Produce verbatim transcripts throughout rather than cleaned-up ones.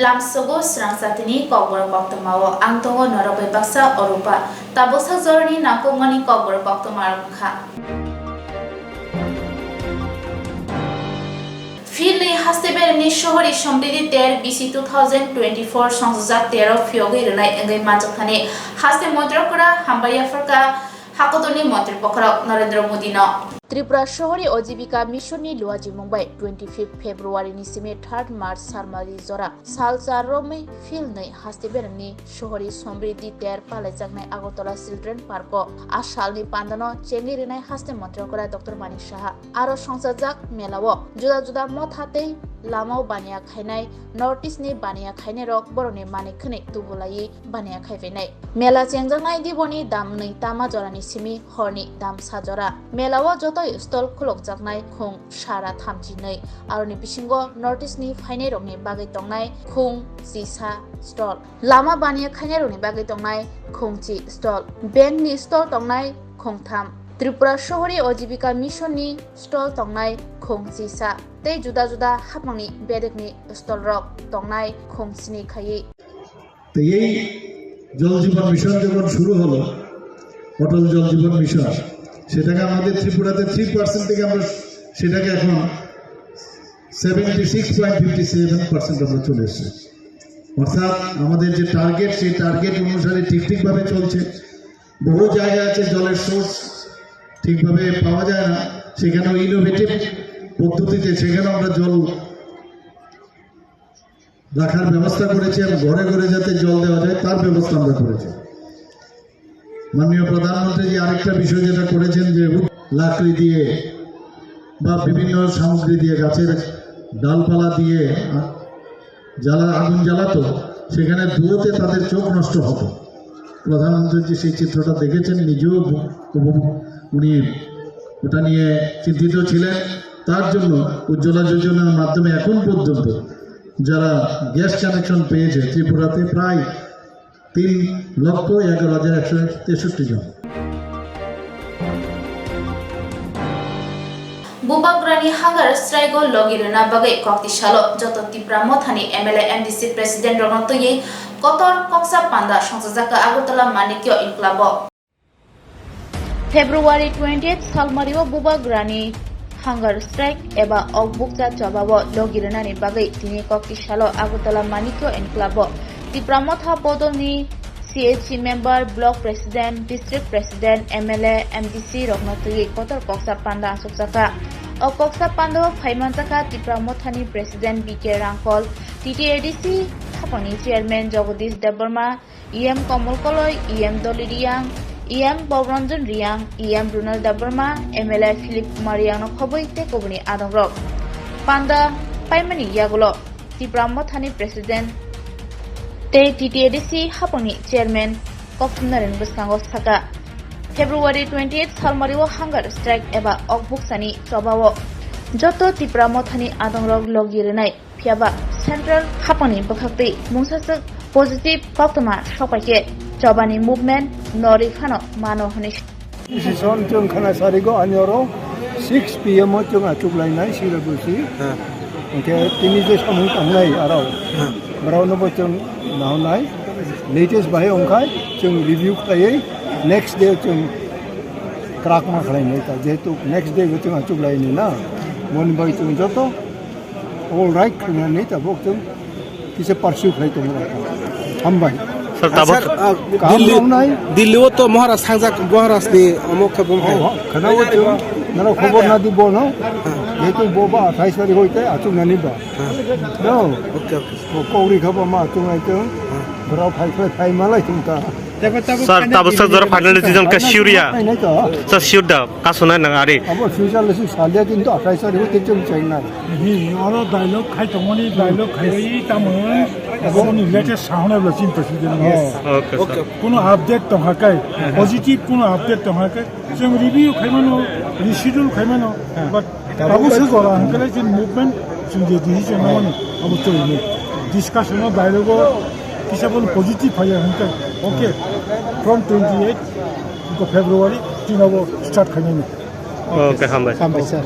Lamsogo srang jatini kokborok koktwmao ang tongo norok bai baksa Orupa. Tabuksa jorani nangkukmani kokborok koktwmarok wngkha. Philni haste beremni Shohori Somriddhi Ter B C two thousand twenty-four songsajak tero phiyogwi rwnai wngwi manjakthani haste montri okra hambai yapharkha hakotorni montri bokhorok Narendra Modino. Tripura Shohori Ajibika Mission ni luajimung bai twenty-fifth February ni simi third March salmari jora sal char romwi Philni haste beremni Shohori Somriddhi Ter palaijaknai Agartala Children Park o a salni pandano chengwi rwnai haste montri okra Doctor Manik Saha. Aro songsajak melao juda juda motha tei lamao baniya khainai North East ni baniya khainairok borokni manwi khwnwi tubulaiwi baniya khaibainai. Mela chengjaknai diboni dam nwi tama jorani simi horni dam sa jora. Melao jotoi stall khulokjaknai khung sara thamchi nwi. Aroni bisingo North East ni phainairokni bagwi tongnai khung chisa stall. Lama baniya khainairokni bagwi tongnai khungchi stall, bank ni stall tongnai khungtham, Tripura Shohori Ajibika Mission ni stall tongnai khungchisa tei juda juda hapangni bedekni stall rok tongnai khungsni khaiwi. তো এই জল জীবন মিশন যখন শুরু হলো, অটল জল জীবন মিশন, সেটাকে আমাদের ত্রিপুরাতে থ্রি পার্সেন্ট থেকে আমরা সেটাকে এখন seventy six point fifty seven percent আমরা চলে এসেছি। অর্থাৎ আমাদের যে টার্গেট, সেই টার্গেট অনুসারে ঠিক ঠিকভাবে চলছে। বহু জায়গা আছে জলের সোর্স ঠিকভাবে পাওয়া যায় না, সেখানেও ইনোভেটিভ পদ্ধতিতে সেখানেও আমরা জল রাখার ব্যবস্থা করেছি এবং ঘরে ঘরে যাতে জল দেওয়া যায় তার ব্যবস্থা আমরা করেছি। মাননীয় প্রধানমন্ত্রী যে আরেকটা বিষয় যেটা করেছেন যে উড-, লাকড়ি দিয়ে বা বিভিন্ন সামগ্রী দিয়ে, গাছের ডালপালা দিয়ে আ-, জ্বালা, আগুন জ্বালাতো, সেখানে ধুয়োতে তাদের চোখ নষ্ট হতো। প্রধানমন্ত্রী যে সেই চিত্রটা দেখেছেন, নিজেও উপ-, উপ-, উনি ওটা নিয়ে চিন্তিত ছিলেন। তার জন্য উজ্জ্বলা যোজনার মাধ্যমে এখন পর্যন্ত যারা গ্যাস কানেকশন পেয়েছে ত্রিপুরাতে প্রায় তিন লক্ষ এগারো হাজার একশো তেষট্টি জন। Bubagrani hunger strike o logi rwna bagwi kokti salo joto Tipra Mothani M L A, M D C president rokno twiwi kotor koksa panda songchajakha Agartala Manikya Enclave o. February twenty-eight salmario Bubagrani hunger strike eba okbukcha chobao logi rwnani bagwi tini kokti salo Agartala Manikya Enclave o Tipra Motha bodolni C H C member, block president, district president, M L A, M D C rokno twiwi kotor koksa panda asukjakha. O koksa pandao phaimanjakha Tipra Mothani president B K Rangkhol, T T A D C hapangni chairman Jagadish Debbarma, E M Komol Koloi, E M Doli Riang, E M Bobranjan Riang, E M Runal Debbarma, M L A Philip Kumar Riangno khobwi tei kubuni adongrok. Panda paimani yagulo Tipra Mothani president tei T T A D C hapangni chairman kokthumnarokni bwskango sakha, February twenty-eight salmario hunger strike eba okbuksani chobao joto Tipra Mothani adongrok logi rwnai. Phiyaba central hapangni bwkhaktwi mungsaswk positive koktwma sokpaikhe chobani movement norwi phano mano hwnwi. Decision chwng khana sarigo ani oro six P M o chwng achuk lainai sira busi. Hwnkhe tini je samung tangnai aro borokno bo chwng nahornai, latest bahai wngkhai chwng review khlaiwi next day chwng krak ma khlainai ta, jehetu next day bo chwng achuk lainai na, moni bai chwng joto all right khlainani tabuk chwng kisa pursue khlai tongo. Hambai. Sir, tabuk sir, ah, kaham Delhi, wngnai. Delhi o to Maharaj sangjak, Maharaj ni omo khe bum hai. Oh, khana o chwng nara khobor na di bo no. Jehetu bo ba athais tarikh hoite achuk nani ba. No. Okay, okay. Bo kauri kha ba ma achuk nai chwng. Borok phai khlai phai malai chwng ta. Sir, tabuk sir, jora final decision ka sure ya? Sir, sure da, kasunai nang ari. Abo future le sih salia kintu athais tarikh hoite chwng chengnai. Hi, oro dialogue khai tongmani, dialogue khai tamo. Abo ni latest sahona bla chin president. Yes. Okay, sir. Kuno update tongkha kai, positive kuno update tongkha kai. Chwng review khaimano, reschedule khaimano, but tabuk se jora hwnkhe chini movement chwng je decision nangmani abo chwng discussion o dialogue o kisa bono positive phaiya hwnkhe, okay, from twenty-eight February tini abo start khainani. Okay, hambai. Hambai, sir.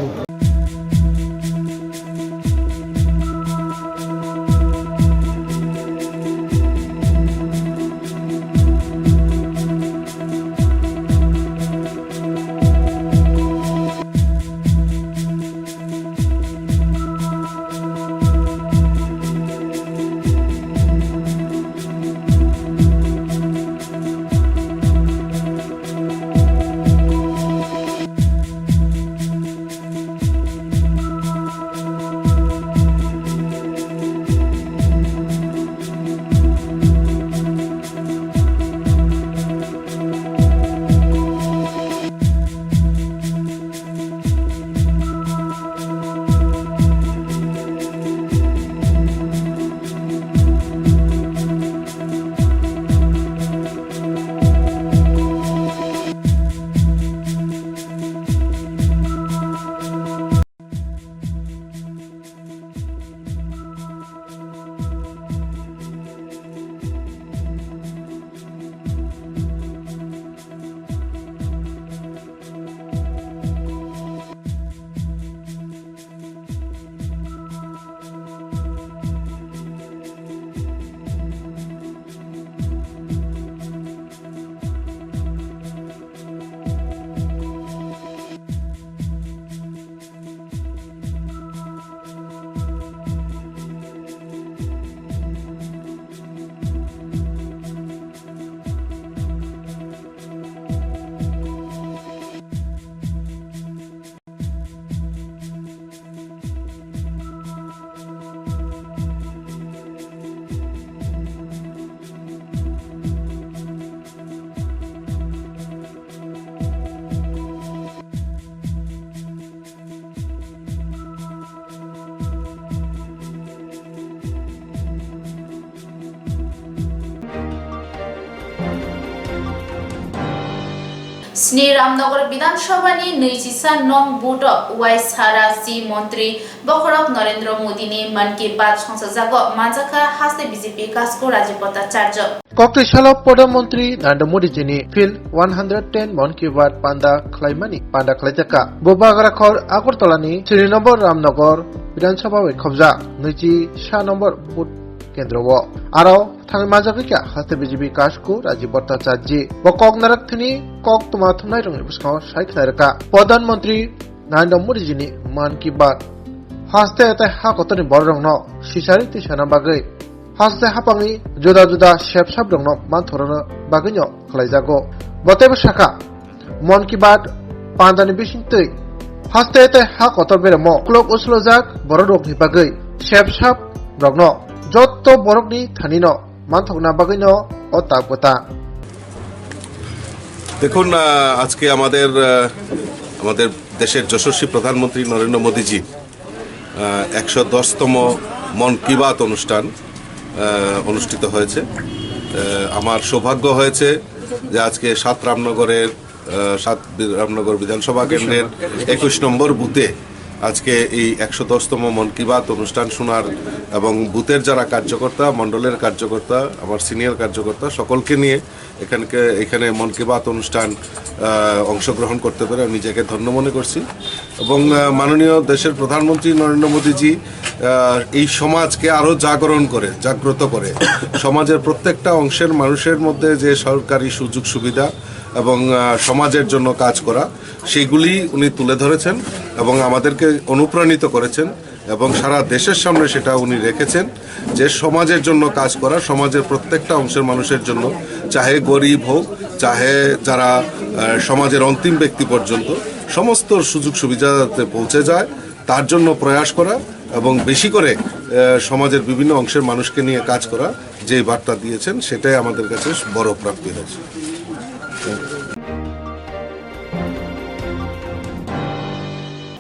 Sni Ramnagar Bidhan Sabha ni nui chisa nong booth o Y S R C montri bokhorok Narendra Modi ni Mann Ki Baat songchajago manjakha haste B J P kasku Rajiv Bhattacharya. Kokti salo Pradhan Mantri Narendra Modi ji ni field one hundred ten Mann Ki Baat panda khlaimani panda khlaijakha. Bo bagrakhor Agartala ni sri nombor Ramnagar Bidhan Sabha bai khobjak nui chisa nombor booth kendro o. Aro thangwi manjagwi kha haste B J P kasku Rajiv Bhattacharya. Bo kok narak thini kok tuma thumnai rokni bwskango sai khnai rwkha. Pradhan Mantri Narendra Modi ji ni Mann Ki Baat. Haste tei ha kotorni borok rokno sisari twi sana bagwi haste hapangni juda juda sep sap rokno manthorna bagwino khlaijago. Bo teibo sakha, Mann Ki Baat pandani bisingtwi haste tei ha kotor beremo uklok uslojak borok rokni bagwi sep sap rokno jotto borokni thanino manthokna bagwino o tak bwta. দেখুন, আহ, আজকে আমাদের, আহ, আমাদের দেশের যশস্বী প্রধানমন্ত্রী নরেন্দ্র মোদীজি, আহ, একশো দশতম মন কি বাত অনুষ্ঠান, আহ, অনুষ্ঠিত হয়েছে। আহ, আমার সৌভাগ্য হয়েছে যে আজকে সাত রামনগরের, আহ, সাত বি-, রামনগর বিধানসভা কেন্দ্রের একুশ নম্বর বুথে আজকে এই একশো দশতম মন কি বাত অনুষ্ঠান শোনার এবং বুথের যারা কার্যকর্তা, মণ্ডলের কার্যকর্তা, আমার সিনিয়র কার্যকর্তা সকলকে নিয়ে এখানকে, এখানে মন কি বাত অনুষ্ঠান, আহ, অংশগ্রহণ করতে পেরে আমি নিজেকে ধন্য মনে করছি। এবং, আহ, মাননীয় দেশের প্রধানমন্ত্রী নরেন্দ্র মোদীজি, আহ, এই সমাজকে আরো জাগরণ করে, জাগ্রত করে, সমাজের প্রত্যেকটা অংশের মানুষের মধ্যে যে সরকারি সুযোগ সুবিধা এবং, আহ, সমাজের জন্য কাজ করা, সেগুলি উনি তুলে ধরেছেন এবং আমাদেরকে অনুপ্রাণিত করেছেন। এবং সারা দেশের সামনে সেটা উনি রেখেছেন যে সমাজের জন্য কাজ করা, সমাজের প্রত্যেকটা অংশের মানুষের জন্য, চাহে গরিব হোক, চাহে যারা, আহ, সমাজের অন্তিম ব্যক্তি পর্যন্ত সমস্ত সুযোগ সুবিধা যাতে পৌঁছে যায়, তার জন্য প্রয়াস করা এবং বেশি করে, আহ, সমাজের বিভিন্ন অংশের মানুষকে নিয়ে কাজ করা, যে বার্তা দিয়েছেন, সেটাই আমাদের কাছে বড় প্রাপ্তি হয়েছে।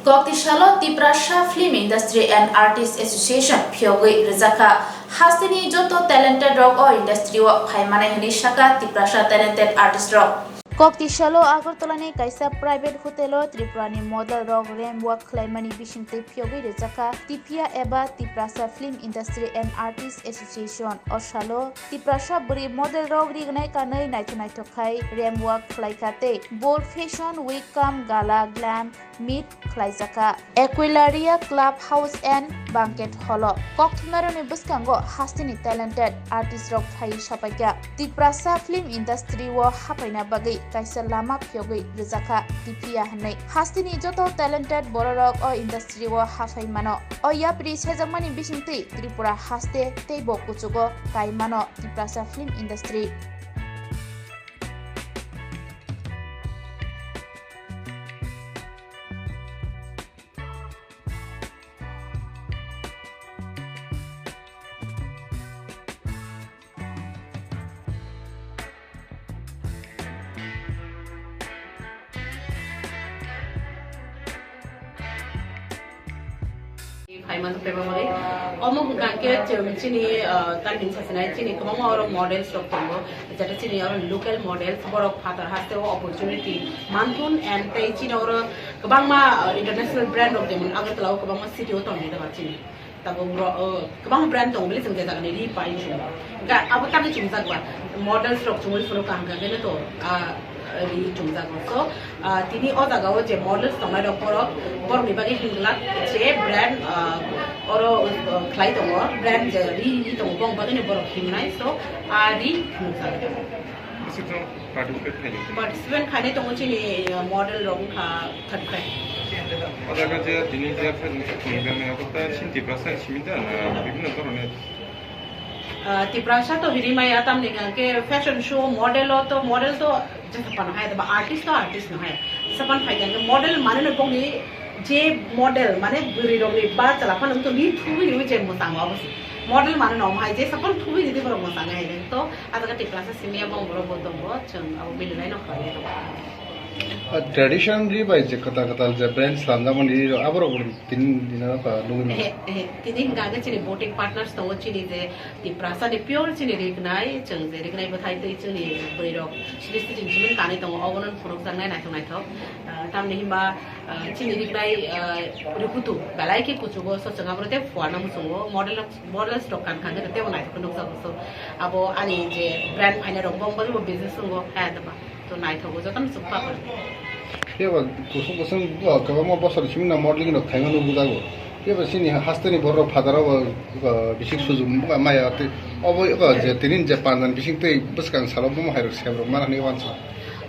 Kokti salo Tiprasa Film Industry and Artist Association phiyogwi rwjakha. Hasteni joto talented rok o industry o phaimanai hwnwi sakha Tiprasa talented artist rok. Kokti salo Agartala ni kaisa private hotel o Tripura ni model rok ramp walk khlaimani bisingtwi phiyogwi rwjakha Tipia eba Tiprasa Film Industry and Artist Association. O salo Tiprasa bwrwi model rok rignai kanwi naithok naithok khai ramp walk khlaikha tei bold fashion week cum gala glam meet khlaijakha. Equilaria Club House and Banquet Hall o kokthumnairokni bwskango hasteni talented artist rok phaiwi sapaikha. Tiprasa film industry o haphaina bagwi kaisa lama phiyogwi rwjakha Tipia hwnwi. Hasteni joto talented bororok o industry o haphai mano. O yapri sejakmani bisingtwi Tripura haste teibo kuchugo kai mano Tiprasa film industry. Phaimani phaima bagwi. Omo hwnkha khe chwng chini, ah, tamni sasinai chini kwbangma oro models rok tongo, jata chini oro local models borok phatar haste o opportunity manthun and tei chini oro kwbangma, ah, international brand rok jemon Agartala o kwbangma city o tongwi tongma chini. Tabuk ro-, o, kwbang brand tongo bini chwng je jagani ri pai chwng. Ga abo tamni chumjak ba models rok chumui phuru kaham kha khe to, ah, ri chumjago. So, ah, tini o jaga o je models tongnai rok borok, borok ni bagwi himglak je brand, ah, oro, ah, khlai tongo, brand je ri ri tongo bong bagwi ni borok himnai. So, ah, ri phunukjak. Participate khainai. Participate khainai tongo chini, uh, model rok wngkha thirty five. O jaga je tini je fashion show khulumjak nai, abo ta chini Tiprasa simi da na bibhinno dhoroner? Uh, Tiprasa to hwnwi maya tamni hwnkhe fashion show model o to model to jesa phano hai ba artist to artist no hai. Sapan phai khe model mane no bongni je model mane bwrwi rokni ba chwla phano wngtong ni thubui ni je mwchang obo se. Model mane no hai je sapan thubui ni borok mwchang hai to. Ajaga Tiprasa simi abo borok bo tongo, chwng abo belai no khlai tongo. Tradition ri bai je kwtal kwtal je brand slamjak mani ri rok, aborok bo tini dino kha nugwi mano. He, he, tini hwnkha khe chini voting partners tongo, chini je Tiprasa ni pure chini rignai, chwng je rignai bwthai tei chini bwrwi rok sri sri jimjim kanwi tongo, obono phunukjaknai naithok naithok. Ah, tamni hwnba, ah, chini rignai, ah, rwkutu belai khe kuchugo, so chwng aboro tei phuarna muchungo, model rok, models rok kan kan tei tebo naithok khe nukjago. So abo ani je brand phainai rok bo business wngo, kaya daba. To naithogo jotono chwng papan. Phiya ba kusung kusung bo kwbangma bosor simi na modeling rok khaima nukjago. Phiya ba chini hasteni borok phataro bo, bo bisik sujuk maya tei obo eko je tinin je panjan bising tei bwskang salo bomo hai rok sem rok mana hinwi wansa.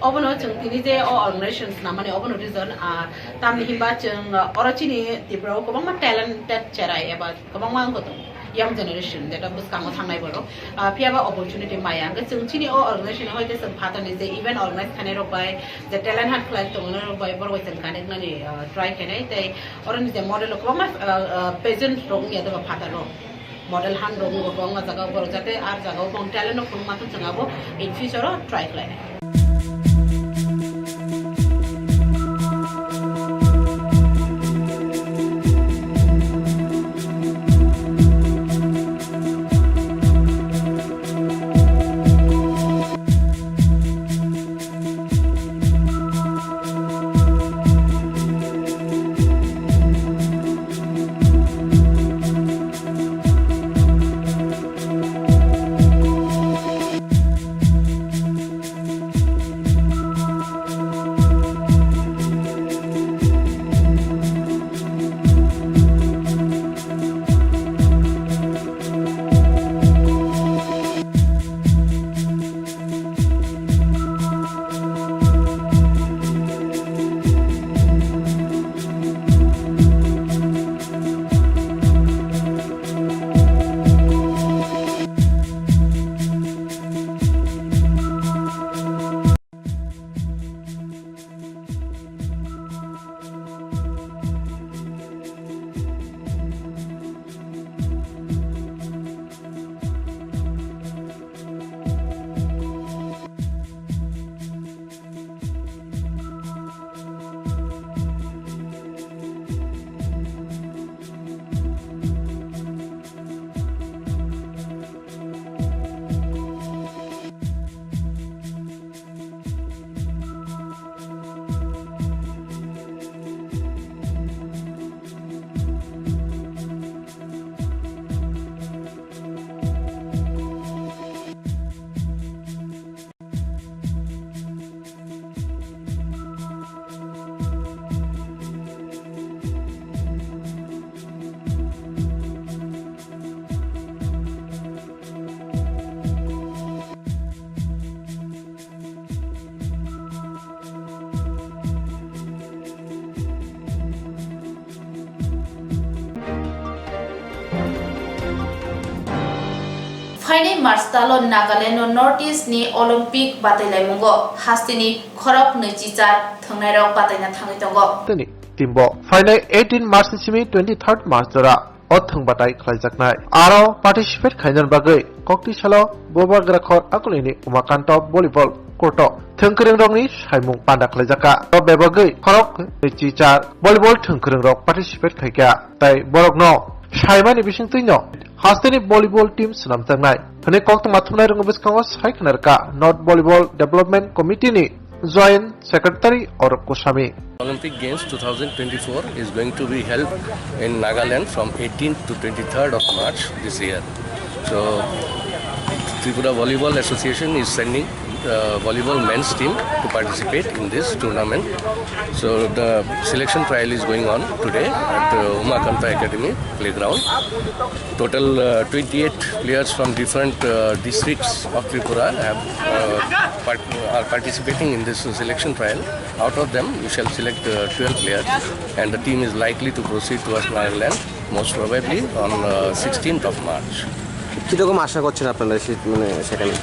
Obono chwng tini je o organization swnam mani obono reason, ah, tamni himba chwng, ah, oro chini Tripura o kwbangma talented cherai eba kwbangma wngkha tongo, young generation, jeta bwskango thangnai borok, ah, phiya ba opportunity maya. Hwnkhe chwng chini o organization hoi khe chwng phatarni je event organize khainai rok bai, je talent hunt khlai tongnai rok bai, borok bai chwng connect nani, ah, try khainai. Tei oroni je model rok kwbangma, ah, ah, pageant rok wngya doba phatar rok, model hunt rok wngya kwbangma jaga o borok, jate ar jaga o bong talent rok phunuk mantun chwng abo in future o try khlainai. Phainai March talo Nagaland o North East ni Olympic batailaimungo hasteni khorok nwichi char thwngnairok bataina thangwi tongo. Tini timbo phainai eighteen March ni simi twenty-third March jora o thwngbatai khlaijaknai. Aro participate khainani bagwi kokti salo Bubagrakhor akulini Umakanto volleyball court o thwngkwrwngrokni saimung panda khlaijaka. O bebagwi khorok nwichi char volleyball thwngkwrwngrok participate khaikha. Tai borokno saimani bisingtwino hasteni volleyball team swnamjaknai hwnwi koktwma thumnairokni bwskango sai khna rwkha North Volleyball Development Committee ni Joint Secretary Arup Goswami. Olympic Games two thousand twenty-four is going to be held in Nagaland from eighteenth to twenty-third of March this year. So, Tripura Volleyball Association is sending uh, volleyball men's team to participate in this tournament. So the selection trial is going on today at uh, Umakanta Academy playground. Total uh, twenty-eight players from different uh, districts of Tripura have uh, part- are participating in this selection trial. Out of them, we shall select uh, twelve players, and the team is likely to proceed towards Nagaland most probably on uh, sixteenth of March. কিরকম আশা করছেন আপনারা সেই মানে সেখানে?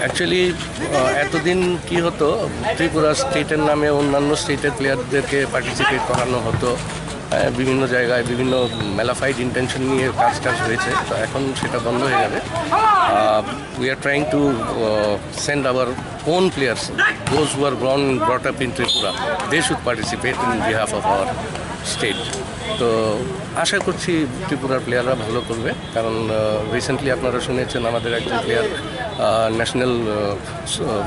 অ্যাকচুয়ালি এতদিন কি হতো, ত্রিপুরা স্টেটের নামে অন্যান্য স্টেটের প্লেয়ারদেরকে পার্টিসিপেট করানো হতো। আহ, বিভিন্ন জায়গায় বিভিন্ন ম্যালিফাইড ইন্টেনশন নিয়ে কাজ টাজ হয়েছে, তো এখন সেটা বন্ধ হয়ে যাবে। We are trying to send our own players, those who are born and brought up in Tripura, they should participate in behalf of our state. তো আশা করছি ত্রিপুরার প্লেয়াররা ভালো করবে, কারণ রিসেন্টলি আপনারা শুনেছেন আমাদের একজন প্লেয়ার ন্যাশনাল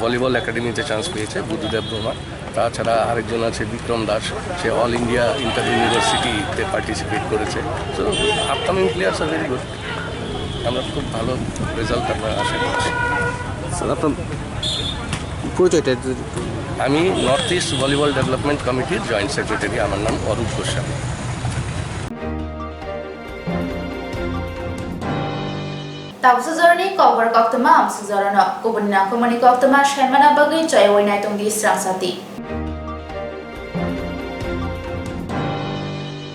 ভলিবল একাডেমিতে চান্স পেয়েছে, বুদ্ধদেব বর্মা। তাছাড়া আরেকজন আছে বিক্রম দাস, সে অল ইন্ডিয়া ইন্টার ইউনিভার্সিটিতে পার্টিসিপেট করেছে। তো upcoming players are very good, আমরা খুব ভালো রেজাল্ট আমরা আশা করছি। স্যার, আপনার পরিচয়টা একটু যদি আমি নর্থ ইস্ট ভলিবল ডেভেলপমেন্ট কমিটির জয়েন্ট সেক্রেটারি, আমার নাম অরূপ Goswami. Tabuk sujoroni kokborok koktwma amsuk jorano kubuni nangkukmani koktwma saimana bagwi choyawi naitongdi srang sati.